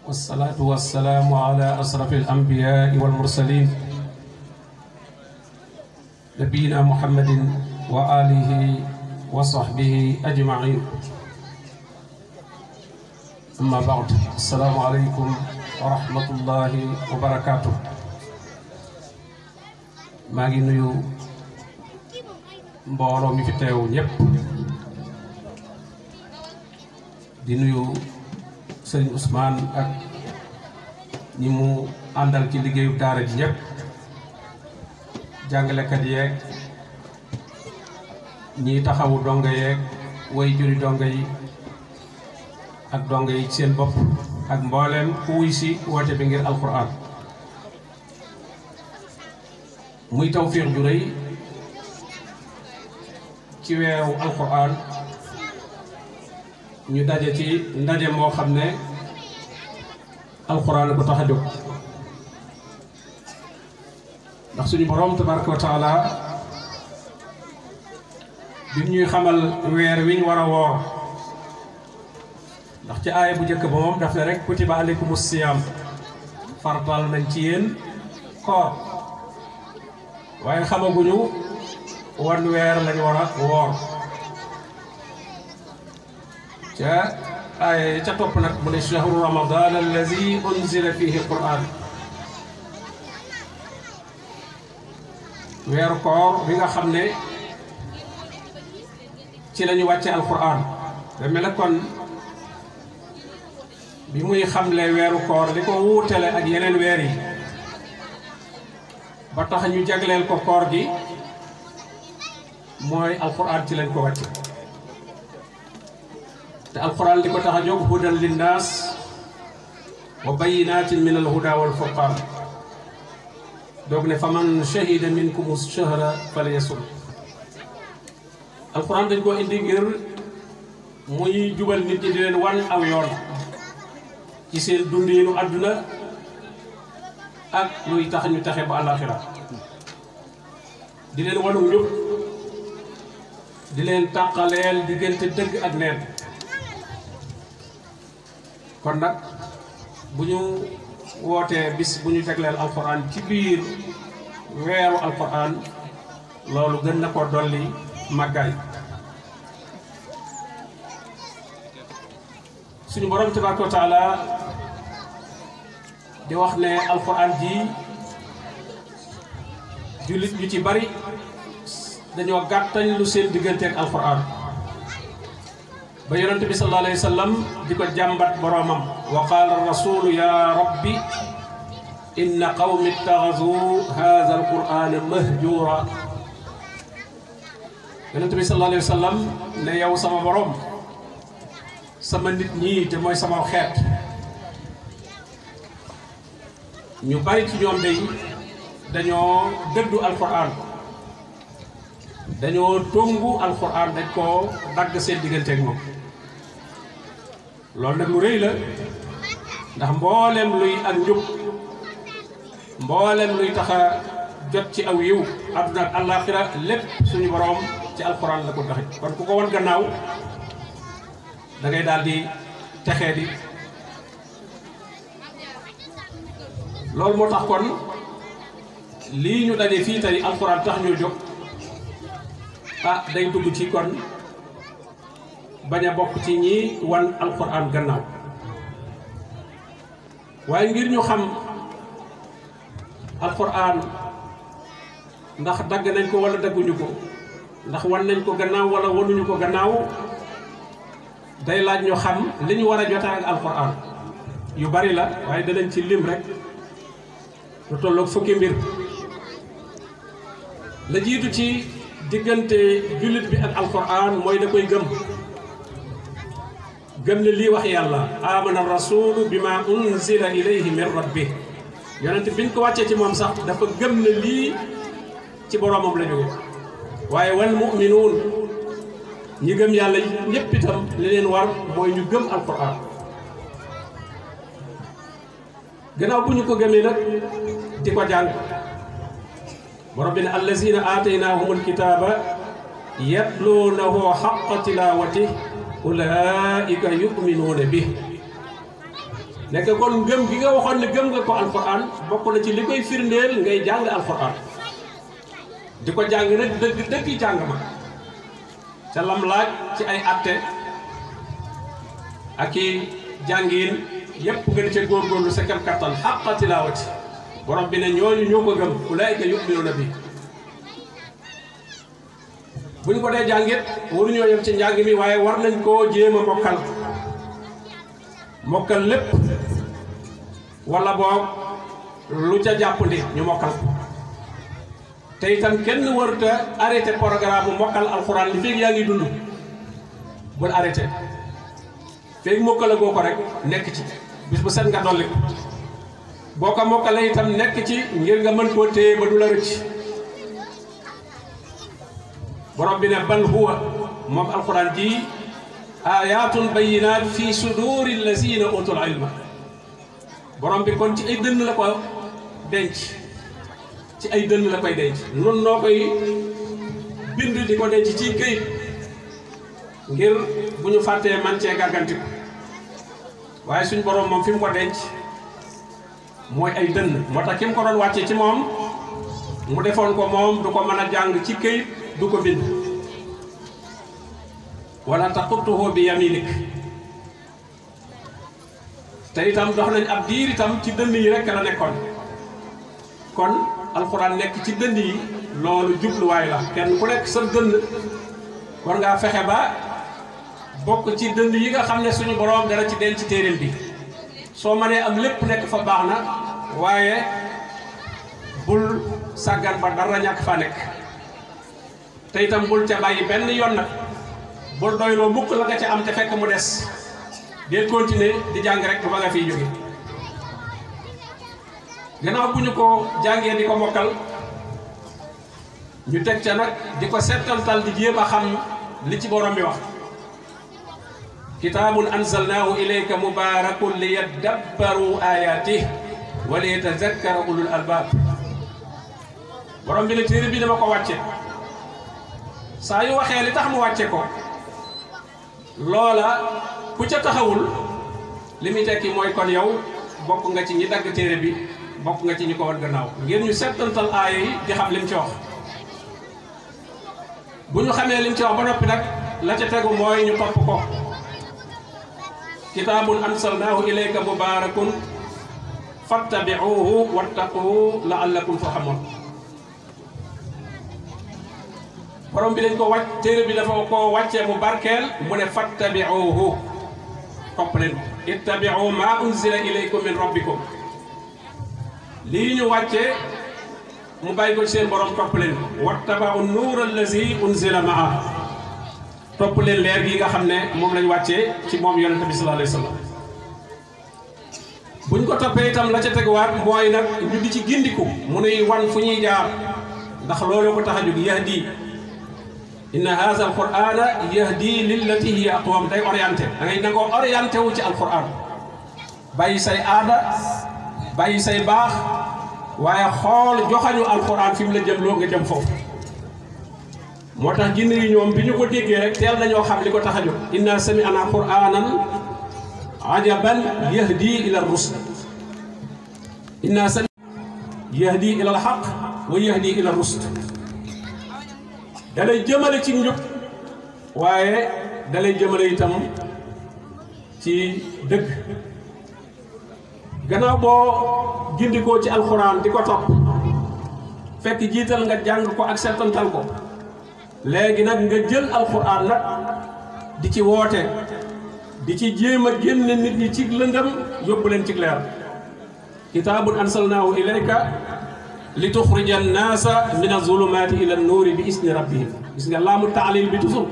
والصلاة والسلام على أشرف الأنبياء والمرسلين نبينا محمد وآله وصحبه أجمعين. أما بعد، السلام عليكم ورحمة الله وبركاته. maa ngi nuyu mbooloo mi fi teew ñépp di nuyu Serigne Ousmane ak ñi mu àndal ci liggéeyu daara ji ñépp jàngalekat yeeg ñi taxawu donga yeeg way juri donga yi ak donga yi seen bopp ak mbooleem ku wuy si woote bi ngir alquran. muy tawfiix ju rëy ci weeru alquran ñu daje ci ndaje moo xam ne alquran ko tax a jóg, ndax suñu borom tabaraka wa taala bi ñuy xamal weer wi ñu war a woor, ndax ci aaya bu njëkk ba moom daf ne rek kutiba aleykumus siyaam, fartal nañ ci yéen koor, waaye xamaguñu wan weer lañu war a woor. ca ay ca topp nag mu ne shahru ramadan allazi unzila fihi alquran, weeru koor bi nga xam ne ci lañu wàcce alquran. da mel ne kon bi muy xamle weeru koor li ko wuutale ak yeneen weer yi ba tax ñu jagleel ko koor gi mooy alquran ci lañ ko wàcce. te alquran li ko tax a jóg hudan linnaas wa bayyinatin min alhuda wal furqan, doog ne faman shahida minkum shahra falyasum. alquran dañ ko indi ngir muy jubal nit ñi di leen wan aw yoon ci seen dundinu àdduna ak luy tax ñu taxe ba àllaaxira, di leen wanum njub, di leen tàqaleel diggante dëgg ak neen. kon nag bu ñu wootee bis bu ñu jagleel alquran ci biir weeru alquran, loolu gën na ko dolli màggaay. suñu borom tabaraka wa taala di wax ne alquran ji jullit ñu ci bari dañoo gàttañ lu seen diggante ak alquran ba yonent bi sallallahu alayhi wa sallam di ko jàmbat boroomam wa qaala rasulu ya rabbi inna qawmi ittaxazu hadha alqur'ana mahjura. yonent bi sallallahu alayhi wa sallam ne yow sama borom, sama nit ñii te mooy sama xeet ñu bari ci ñoom day dañoo dëddu alquran, dañoo tongu alquran, dañ koo dagg seen digganteeg moom. loolu nag lu rëy la, ndax mboolem luy ak njub, mboolem luy tax a jot ci aw yiw àdduna ak àllaaxira, lépp suñu borom ci alquran la ko taxit. kon ku ko wan gannaaw da ngay daal di texee di. loolu moo tax kon lii ñu daje fii tey alquran tax ñu jóg, day dugg ci kon bañ a bokk ci ñi wan alquran gannaaw. waaye ngir ñu xam alquran ndax dagg nañ ko wala dagguñu ko, ndax wan nañ ko gannaaw wala wanuñu ko gannaaw, day laaj ñu xam li ñu war a jotee ak alquran. yu bari la, waaye danañ ci lim rek lu tolloog fukki mbir. la jiitu ci diggante jullit bi ak alquran mooy da koy gëm ne lii wax yàlla, amana rasulu bima unzila ilayhi min rabbi. yonent biñ ko wàccee ci moom sax dafa gëm ne lii ci boroomam la jóge. waaye wal mu'minuun, ñi gëm yàlla ñépp itam li leen war mooy ñu gëm alquran. gannaaw bu ñu ko gëmee nag di ko jàng, borom bi ne allazina aataynahumul kitaaba yatluunahu haqqa tilaawatihi ulaika yuminuuna bi nekk kon ngëm gi nga waxoon ne gëm nga ko alquran bokk na ci li koy firndeel ngay jàng alquran di ko jàng nag dëgg jàng ma ca lam laaj ci ay atte ak i jàngiin yépp nga di ca góorgóorlu sa kem kattan xaqa tilaawati borom bi ne ñooñu ñoo ko gëm ulaayika yu'minuuna bi buñ ko dee jàngit waruñoo yem ci njàng mi waaye war nañ koo jéem a mokkal lépp wala boog lu ca jàppandi ñu mokkal te itam kenn warut a arrêté programme bu mokkal alxuraan li feeg yaa ngi dund bul arrêté feeg mokkale goo ko rek nekk ci bis bu set nga dolli ko boo ko mokkale itam nekk ci ngir nga mën koo téye ba du la rëcc borom bi ne bal huwa moom alxuraan ji ayatun bayinaat fi suduri allazina utul ilma borom bi kon ci ay dënn la ko denc ci ay dënn la koy denc nun noo koy bind di ko denc ci këyit ngir bu ñu fàttee man cee gàgganti ko waaye suñ borom moom fi mu ko denc mooy ay dënn moo tax ki mu ko doon wàcce ci moom mu defoon ko moom du ko mën a jàng ci këyit du ko bind wala taqutuhu bi yaminik te itam dox nañ ab diir itam ci dënn yi rek la nekkoon kon alxuraan nekk ci dënn yi loolu jubluwaay la kenn ku nekk sa dënn war ngaa fexe ba bokk ci dënn yi nga xam ne suñu boroom dara ci denc téeréel bi soo mënee am lépp nekk fa baax na waaye bul sàggan ba dara ñàkk fa nekk te itam bul ca bàyyi benn yoon nag bul doyloo mukk la nga ca am te fekk mu des dee continuer di jàng rek ba nga fiy jóge gannaaw bu ñu ko jàngee di ko mokkal ñu teg ca nag di ko settantal di jéem a xam li ci borom bi wax kitaabun anzalnaahu ilayka mubaarakun liyadabbaru ayaatihi wa liyatazakkara ulul albaab borom bi ne téere bi dama ko wàcce saa yu waxee li tax mu wàcce ko loola ku ca taxawul li muy tekki mooy kon yow bokk nga ci ñi dagg téere bi bokk nga ci ñi ko wan gannaaw ngir ñu settantal aaya yi di xam lim ci wax bu ñu xamee lim ci wax ba noppi nag la ca tegu mooy ñu topp ko kitaabun anzalnaahu ilayka mubaarakun fattabi'uuhu wattaquu la'allakum turhamuun borom bi dañ ko wàcc téere bi dafa ko wàccee mu barkeel mu ne fattabi'uuhu topp leen ittabi'u maa unzila ilaykum min rabbikum lii ñu wàccee mu bàyyi ko seen borom topp leen wattaba'u nuura allazi unzila ma'a topp leen leer gi nga xam ne moom lañ wàccee ci moom yonente bi sallallahu alayhi wa sallam buñ ko toppee itam la ca teguwaat mooy nag ñu di ci gindiku mu nuy wan fu ñuy jaar ndax loolu ko tax a jóg yahdi inna haza alqur'ana yahdi lillati hiya aqwam day orienté da ngay nangoo orienté wu ci alqur'an bàyyi say aada bàyyi say baax waaye xool joxañu alqur'an fi mu la jëm loo nga jëm foofu moo tax jinne yi ñoom bi ñu ko déggee rek teel nañoo xam li ko tax a jóg inna sami'na qur'anan ajaban yahdi ila rusd inna sami yahdi ila alhaq wa yahdi ila rusd dalay jëmale ci njub waaye dalay jëmale itam ci dëgg gannaaw boo gindikoo ci alxuraan di ko topp fekk jiital nga jàng ko ak settantal ko léegi nag nga jël alxuraan nag di ci woote di ci jéem a génne nit ñi ci lëndëm yóbbu leen ci leer kitaabun anzalnaahu ilayka li tuxrija annaasa min azulumaati ila nuuri bi isni rabbihim gis nga laamu taalil bi toujours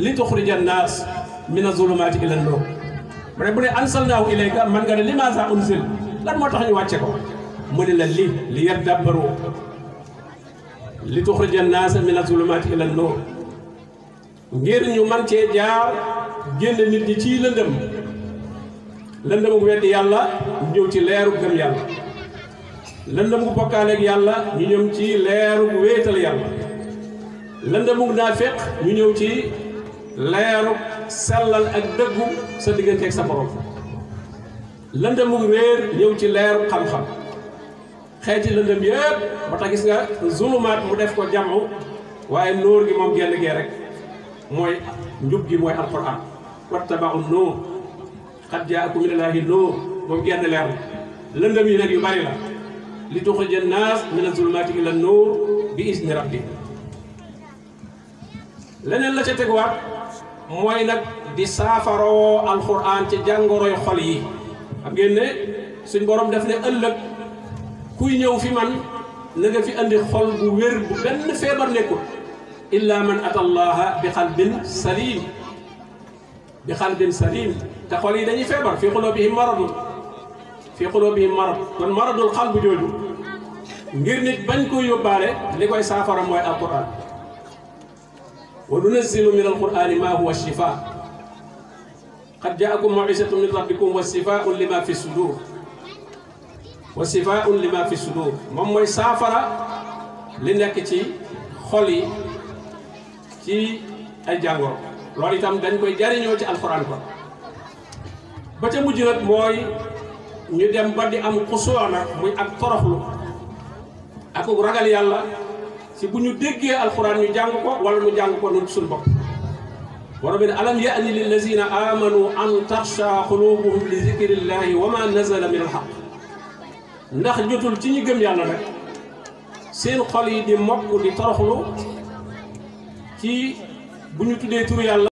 li tuxrija annaas min azulumaati ila nuur mu ne bu ne anzalnaahu ilayka man nga ne limaasa unzil lan moo tax ñu wàcce ko mu ne la li yadabbaru li tuxrija annaasa min azulumaati ila nuur ngir ñu man cee jaar génne nit ñi ci lëndëmu weddi yàlla ñëw ci leeru gëm yàlla lëndëmu bokkaaleeg yàlla ñu ñëw ci leeru wéetal yàlla lëndëmu naafeq ñu ñëw ci leeru sellal ak dëggu sa diggante ak sa borom lëndëmum réer ñëw ci leeru xam-xam xeeti lëndëm yëpp ba tax gis nga zulumaat mu def ko jamu waaye nóor gi moom genn gee rek mooy njub gi mooy alquran wattaba'u nuur qad jaakum minallaahi nuur moom genn leer lëndëm yi nag yu bari la li tuxrija naas mina zulumaati ila nuur bi izni rabbi leneen la ca teguwaat mooy nag di saafaroo alquran ci jàngoroy xol yi xam ngeen ne suñ borom def ne ëllëg kuy ñëw fi man na nga fi andi xol bu wér bu benn feebar nekkul illa man ata allaha bi qalbin salim te xol yi dañuy feebar fi qulubihim marad kon maradul qalb jooju ngir nit bañ koy yóbbaale li koy saafara mooy alquran wa nunazzilu min alqurani ma huwa shifaa qad jaakum maw'izatun min rabbikum wa shifaa'un lima fi sudur moom mooy saafara li nekk ci xol yi ci ay jàngoro loolu itam dañ koy jariñoo ci alxuraan ko ba ca mujj nag mooy ñu dem ba di am xusoo nag muy ak toroxlu ak ragal yàlla ci bu ñu déggee alxuraan ñu jàng ko wala ñu jàng ko nun suñu bopp wara bi ne alam ya'ni lillazina amanu an taxsha qulubuhum li zikrillahi wa ma nazala min alhaq ndax jotul ci ñi gëm yàlla nag seen xol yi di mokk di toroxlu ci bu ñu tuddee turu yàlla